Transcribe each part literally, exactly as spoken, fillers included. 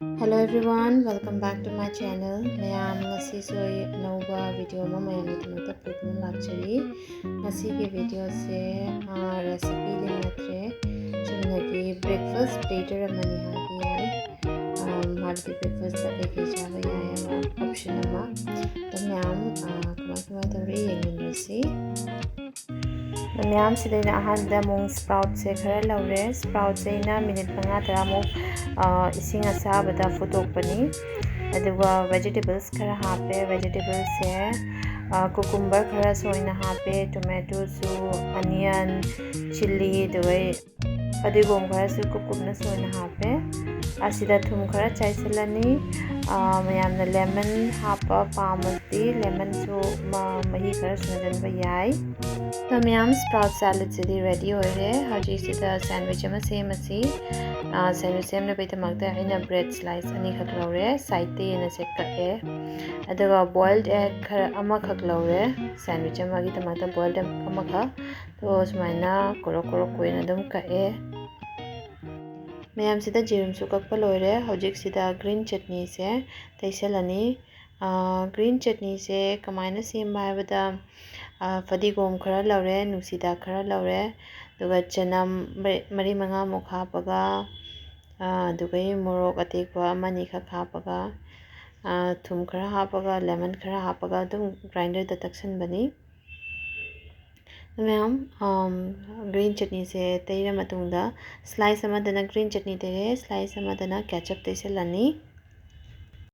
Hello everyone, welcome back to my channel. ꯃꯌꯥꯝ, ꯉꯁꯤꯁꯨ ꯑꯩ ꯑꯅꯧꯕ video ꯑꯃ ꯃꯌꯥꯝꯒꯤꯗꯃꯛꯇ ꯄꯨꯗꯨꯅ ꯂꯥꯛꯆꯔꯤ꯫ ꯉꯁꯤꯒꯤ videoꯁꯦ recipeꯗꯤ ꯅꯠꯇ꯭ꯔꯦ, ꯆꯨꯝꯅꯒꯤ breakfast platter ꯑꯃꯅꯤ ꯍꯥꯏꯕ ꯌꯥꯏ꯫ ꯍꯥꯏꯕꯗꯤ breakfastꯇ ꯀꯩꯀꯩ ꯆꯥꯕ ꯌꯥꯏ ꯍꯥꯏꯕ option ꯑꯃ꯫ ꯑꯗꯣ ꯃꯌꯥꯝ, ꯀꯃꯥꯏ ꯀꯃꯥꯏ ꯇꯧꯔꯤ ꯌꯦꯡꯃꯤꯟꯅꯁꯤ꯫ ꯃꯌꯥꯝꯁꯤꯗ ꯑꯩꯅ ꯑꯍꯥꯟꯕꯗ ꯑꯃꯨꯛ sproutꯁꯦ ꯈꯔ ꯂꯧꯔꯦ꯫ Sproutꯁꯦ ꯑꯩꯅ minute ꯃꯉꯥ ꯇꯔꯥꯃꯨꯛ ꯏꯁꯤꯡ ꯑꯁꯥꯕꯗ ꯐꯨꯠꯇꯣꯛꯄꯅꯤ꯫ ꯑꯗꯨꯒ vegetables ꯈꯔ ꯍꯥꯞꯄꯦ꯫ Vegetableꯁꯦ cucumber ꯈꯔꯁꯨ ꯑꯣꯏꯅ ꯍꯥꯞꯄꯦ, tomatoꯁꯨ, onion, chilli, ꯑꯗꯨꯒ ꯐꯗꯤꯒꯣꯝ ꯈꯔꯁꯨ ꯀꯨꯞ ꯀꯨꯞꯅ ꯁꯣꯏꯅ ꯍꯥꯞꯄꯦ꯫ ꯑꯁꯤꯗ ꯊꯨꯝ ꯈꯔ ꯆꯥꯏꯁꯤꯜꯂꯅꯤ꯫ ꯃꯌꯥꯝꯅ lemon ꯍꯥꯞꯄ ꯄꯥꯝꯃꯗꯤ lemonꯁꯨ ꯃꯍꯤ ꯈꯔ ꯁꯨꯝꯖꯤꯟꯕ ꯌꯥꯏ꯫ ꯑꯗꯣ ꯃꯌꯥꯝ, sprout saladꯁꯤꯗꯤ ready ꯑꯣꯏꯔꯦ꯫ ꯍꯧꯖꯤꯛꯁꯤꯗ sandwich ꯑꯃ ꯁꯦꯝꯃꯁꯤ꯫ Sandwich ꯁꯦꯝꯅꯕꯒꯤꯗꯃꯛꯇ ꯑꯩꯅ bread slice ꯑꯅꯤꯈꯛ ꯂꯧꯔꯦ, ꯁꯥꯏꯠꯇ ꯌꯦꯟ ꯑꯁꯦ ꯀꯛꯑꯦ꯫ ꯑꯗꯨꯒ boiled egg ꯈꯔ ꯑꯃꯈꯛ ꯂꯧꯔꯦ, sandwich ꯑꯃꯒꯤꯗꯃꯛꯇ boiled egg ꯑꯃꯈꯛ꯫ ꯑꯗꯣ ꯁꯨꯃꯥꯏꯅ ꯀꯣꯔꯣꯛ ꯀꯣꯔꯣꯛ ꯑꯣꯏꯅ ꯑꯗꯨꯝ ꯀꯛꯑꯦ꯫ ꯃꯌꯥꯝꯁꯤꯗ ꯖꯤꯔꯨꯝꯁꯨ ꯀꯛꯄ ꯂꯣꯏꯔꯦ꯫ ꯍꯧꯖꯤꯛꯁꯤꯗ green chutneyꯁꯦ ꯇꯩꯁꯜꯂꯅꯤ꯫ Green chutneyꯁꯦ ꯀꯃꯥꯏꯅ ꯁꯦꯝꯕ ꯍꯥꯏꯕꯗ, ꯐꯗꯤꯒꯣꯝ ꯈꯔ ꯂꯧꯔꯦ, ꯅꯨꯡꯁꯤꯗꯥꯛ ꯈꯔ ꯂꯧꯔꯦ, ꯑꯗꯨꯒ ꯆꯅꯝ ꯃꯔꯤ ꯃꯉꯥꯃꯨꯛ ꯍꯥꯞꯄꯒ, ꯑꯗꯨꯒ ꯃꯣꯔꯣꯛ ꯑꯇꯦꯛꯄ ꯑꯃꯅꯤꯈꯛ ꯍꯥꯞꯄꯒ, ꯊꯨꯝ ꯈꯔ ꯍꯥꯞꯄꯒ, lemon ꯈꯔ ꯍꯥꯞꯄꯒ ꯑꯗꯨꯝ grinderꯗ ꯇꯛꯁꯟꯕꯅꯤ꯫ ꯃꯌꯥꯝ, green chutneyꯁꯦ ꯇꯩꯔ ꯃꯇꯨꯡꯗ, slice ꯑꯃꯗꯅ green chutney ꯇꯩꯔꯦ, slice ꯑꯃꯗꯅ ketchup ꯇꯩꯁꯜꯂꯅꯤ꯫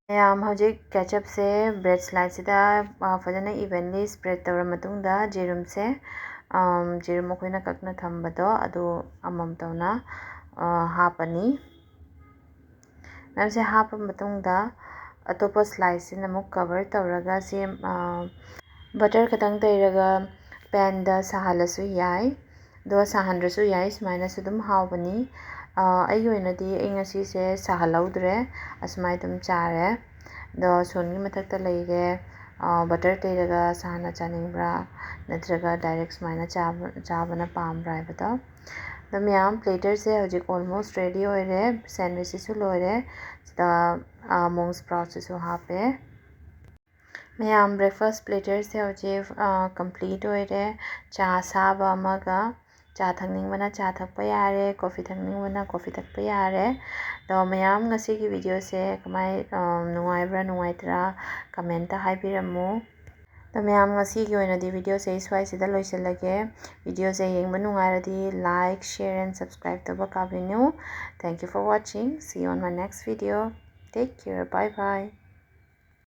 ꯃꯌꯥꯝ, ꯍꯧꯖꯤꯛ ketchupꯁꯦ bread sliceꯁꯤꯗ ꯐꯖꯅ evenly spread ꯇꯧꯔ ꯃꯇꯨꯡꯗ, ꯖꯤꯔꯨꯝꯁꯦ, ꯖꯤꯔꯨꯝ ꯑꯩꯈꯣꯏꯅ ꯀꯛꯅ ꯊꯝꯕꯗꯣ ꯑꯗꯨ ꯑꯃꯃꯝ ꯇꯧꯅ ꯍꯥꯞꯄꯅꯤ꯫ ꯃꯌꯥꯝꯁꯦ ꯍꯥꯞꯄ ꯃꯇꯨꯡꯗ, ꯑꯇꯣꯞꯄ sliceꯁꯤꯅ ꯑꯃꯨꯛ cover ꯇꯧꯔꯒ ꯁꯦꯝ-, butter ꯈꯇꯪ ꯇꯩꯔꯒ panꯗ ꯁꯥꯍꯜꯂꯁꯨ ꯌꯥꯏ꯫ ꯑꯗꯣ ꯁꯥꯍꯟꯗ꯭ꯔꯁꯨ ꯌꯥꯏ, ꯁꯨꯃꯥꯏꯅꯁꯨ ꯑꯗꯨꯝ ꯍꯥꯎꯕꯅꯤ꯫ ꯑꯩꯒꯤ ꯑꯣꯏꯅꯗꯤ ꯑꯩ ꯉꯁꯤꯁꯦ ꯁꯥꯍꯜꯍꯧꯗ꯭ꯔꯦ, ꯑꯁꯨꯃꯥꯏꯅ ꯑꯗꯨꯝ ꯆꯥꯔꯦ꯫ ꯑꯗꯣ ꯁꯣꯟꯒꯤ ꯃꯊꯛꯇ ꯂꯩꯔꯦ, butter ꯇꯩꯔꯒ ꯁꯥꯍꯟꯅ ꯆꯥꯅꯤꯡꯕ꯭ꯔꯥ, ꯅꯠꯇ꯭ꯔꯒ direct ꯁꯨꯃꯥꯏꯅ ꯆꯥꯕ-, ꯆꯥꯕꯅ ꯄꯥꯝꯕ꯭ꯔꯥ ꯍꯥꯏꯕꯗꯣ꯫ ꯑꯗꯣ ꯃꯌꯥꯝ, platter ꯁꯦ ꯍꯧꯖꯤꯛ almost ready ꯑꯣꯏꯔꯦ꯫ Sandwich ꯁꯤꯁꯨ ꯂꯣꯏꯔꯦ꯫ ꯁꯤꯗ, ꯑ, mung sprout ꯁꯤꯁꯨ ꯍꯥꯞꯄꯦ꯫ ꯃꯌꯥꯝ, breakfast platter ꯁꯦ ꯍꯧꯖꯤꯛ, ꯑ, complete ꯑꯣꯏꯔꯦ꯫ ꯆꯥ ꯑꯁꯥꯕ ꯑꯃꯒ, ꯆꯥ ꯊꯛꯅꯤꯡꯕꯅ ꯆꯥ ꯊꯛꯄ ꯌꯥꯔꯦ, coffee ꯊꯛꯅꯤꯡꯕꯅ coffee ꯊꯛꯄ ꯌꯥꯔꯦ꯫ ꯑꯗꯣ ꯃꯌꯥꯝ, ꯉꯁꯤꯒꯤ video ꯁꯦ ꯀꯃꯥꯏ, ꯑ, ꯅꯨꯡꯉꯥꯏꯕ꯭ꯔꯥ ꯅꯨꯡꯉꯥꯏꯇ꯭ꯔꯥ comment ꯇ ꯍꯥꯏꯕꯤꯔꯝꯃꯨ꯫ ꯑꯗꯣ ꯃꯌꯥꯝ, ꯉꯁꯤꯒꯤ ꯑꯣꯏꯅꯗꯤ video ꯁꯦ ꯑꯩ ꯁ꯭ꯋꯥꯏꯁꯤꯗ ꯂꯣꯏꯁꯤꯜꯂꯒꯦ꯫ Video ꯁꯦ ꯌꯦꯡꯕ ꯅꯨꯡꯉꯥꯏꯔꯗꯤ like, share and subscribe ꯇꯧꯕ ꯀꯥꯎꯕꯤꯅꯨ꯫ Thank you for watching. See you on my next video. Take care. Bye bye.